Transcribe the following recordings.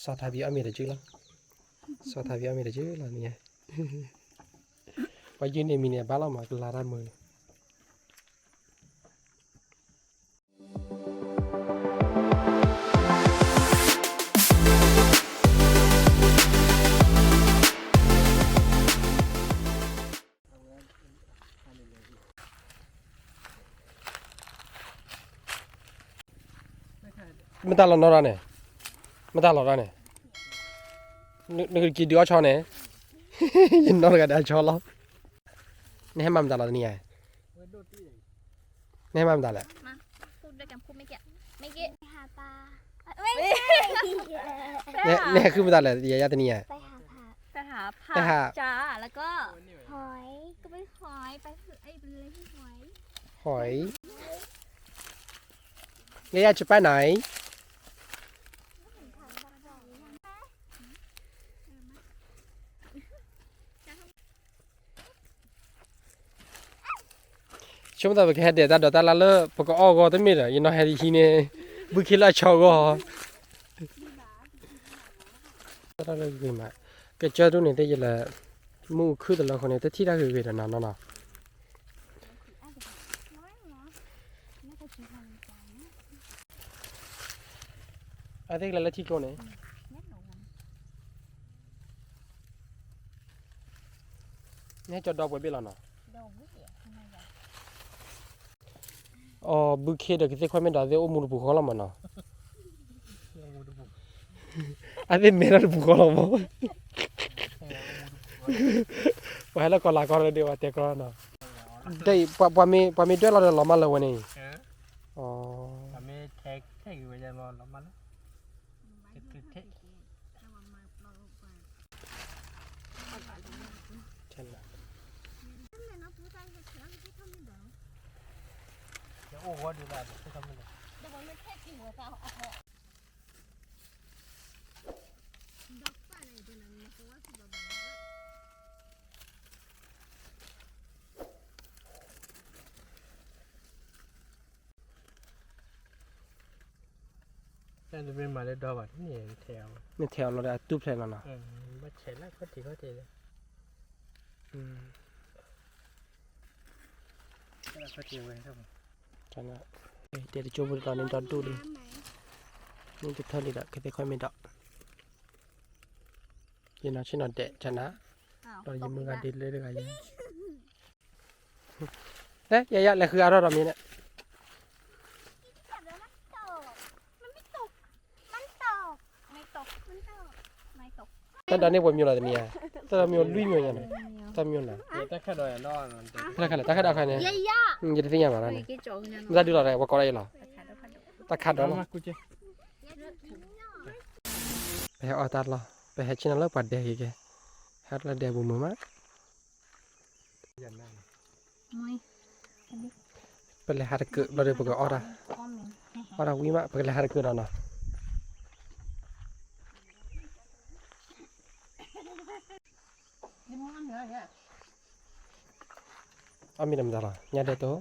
စီၤထါဘံအီၣ်မ့ၤတကၠုၢ်လီၤ. စီၤထါဘံအီၣ်မ့ၤတကၠုၢ်လီၤန့ၣ်. ပှၤယုၢ်န့ၢ်မံၤန့ၣ် အဘၣ်လီၤမး ကလါတၢ်မုာ်န့ၣ်. မတၤလီၤနီၢ်တၢ်န့ၣ်, မတၤလီၤတၢ်န့ၣ်, နကက့ၤဒုးအီၣ်ဆီန့ၣ်, ယနီၢ်တဂၤဒီးအဆီလီၤ. နဟဲမၤမတၤလီၤတနံၤအံၤ, နဟဲမၤမတၤလဲၣ်, နဟဲဃုမတၤလဲၣ် ယၤယၤတနံၤအံၤ, ไปหาผัก ไปหาผัก แล้วก็ หอย ก็ไปหอย ไป เอ้ย ไปเลยที่หอย หอย ยาย่าจะไปไหน ဆိကမိၣ်သးပကဟဲဒဲးတၢ်ဒိးတၢ်လၢ်လၢ ပကအီၣ်ဂီၢ်တမ့ၢ်ဒီး ယနီၢ်ဟဲဒ်ဟံးန့ၣ် ဘုခ့လၢအဆီဂီၢ်, တၢ်လၢဂ့ၤမး, ကစၢၢ်ဒိၣ်န့ၣ် တယလဲၤ မုၢ်ခုၣ်တလၢဃိန့ၣ် တထံၣ်တၢ်ဂ့ၤဂ့ၤဒီးနီၢ်နီၢ်နီၤ. အသ့ၣ်ကလဲၤလၢထံကျိန့ၣ်, နဟဲကၠီဒီပှဲၤဘ့ၣ်လီၤနီၤ. အီၤ ဘုခ့ဒီးကသ့ၣ်ခွဲးမ့ၢ်ဒီး သ့ၣ်အိၣ်မူတပူၤဃီလီၤမးနီၤ. အသ့ၣ်မဲထီၣ်တပူၤဃီလီၤမး. ပှၤဟဲလၢကီၤလၤကီၢ်ရၢဒ့ၣ် ပှၤတဲကီနီၤ. ဒ်အံၤ ပှၤမ့ၢ်ဒွဲၣ်လီၤဒီးလီၤမၢ်လၢဝဲန့ၣ်, တမ့ၢ်မၤလၢဒီဘၣ်န့ၣ် နထဲးအီၤလီၤဒီး အတူၢ်ဖျဲးလီၤနီၤ. ဘၣ်ဆဲးလၢခီၣ်ထံးခီၣ်ထံးလၢ တဲတကၠိဖိတတီၤန့ၣ်ဒီဒူၣ်လံ, န့ၣ်တထၢၣ်လံဒီး ကသ့ၣ်ခွဲးမ့ၢ်ဒီး, ယနီၢ်ဆ့ၣ်နီၤဒဲး ကနၤ, ဒီးယမုၢ်ဂၤဒ့လၢတဂၤယဲ, ယဲယဲလဲၤဃုအါထီၣ်ဒီးမ့ၢ်န့ၣ် တၢ်ဒီးန့ၣ်ပှဲၤမံၤလီၤတနံၤဧါ, တၢ်ဒီးမံၤလွံၢ်မံၤညါန့ၣ်, တၢ်မံၤလီၤ, တၢ်ခါဒီးတၢ်ခါဒီးခါန့ၣ်, ယတသ့ၣ်ညါဘၣ်လီၤန့ၣ်, မတၤဒုးလီၤဒီး ပှၤကိးဒၣ်အံၤလီၤ, တၢ်ခါဒီးလီၤ, ပဟဲအီၣ်တၢ်လီၢ်, ပဟဲဆ့ၣ်နီၤလၢပှၤဒဲက့ၤက့ၤ, ဟဲလၢဒဲပူၤမုာ်မး ပလဲၤဟးတကၢၢ်ဘျီဒီး ပကအီၣ်တၢ်, အီၣ်တၢ်ဝံၤမး ပကလဲၤဟးတကၢၢ်ဒီးနီၤ. အီၣ်မ့ၤတမတၤလီၤ ညၣ်ဒဲးတိၢ်,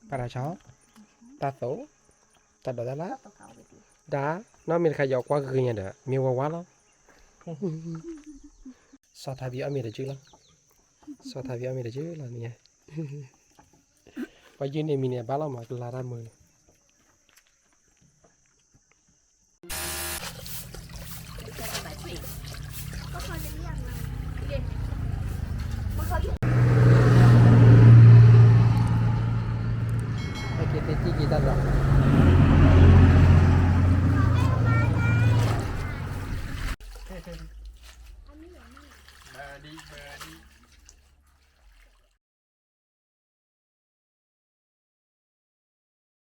ပၤတၢ်ဆီ, တၢ်သိး, တၢ်ဒိးတၢ်လၢ်, ဒၣ်, နီၢ်မ့ၢ်တခါယကွၢ်ဂ့ၤညါဒီး မ့ၢ်ဝါဝါလီၤ. စီၤထါဘံအီၣ်မ့ၤတကၠုၢ်လီၤ, စီၤထါဘံအီၣ်မ့ၤတကၠုၢ်လီၤန့ၣ်, ပှၤယုၢ်န့ၢ်မံၤန့ၣ် အဘၣ်လီၤမး ကလါတၢ်မုာ်န့ၣ်. ဟဲက့ၤသ့ၣ်က့ၤတၢ်ဒီး ဘၢဒံဘၢဒံ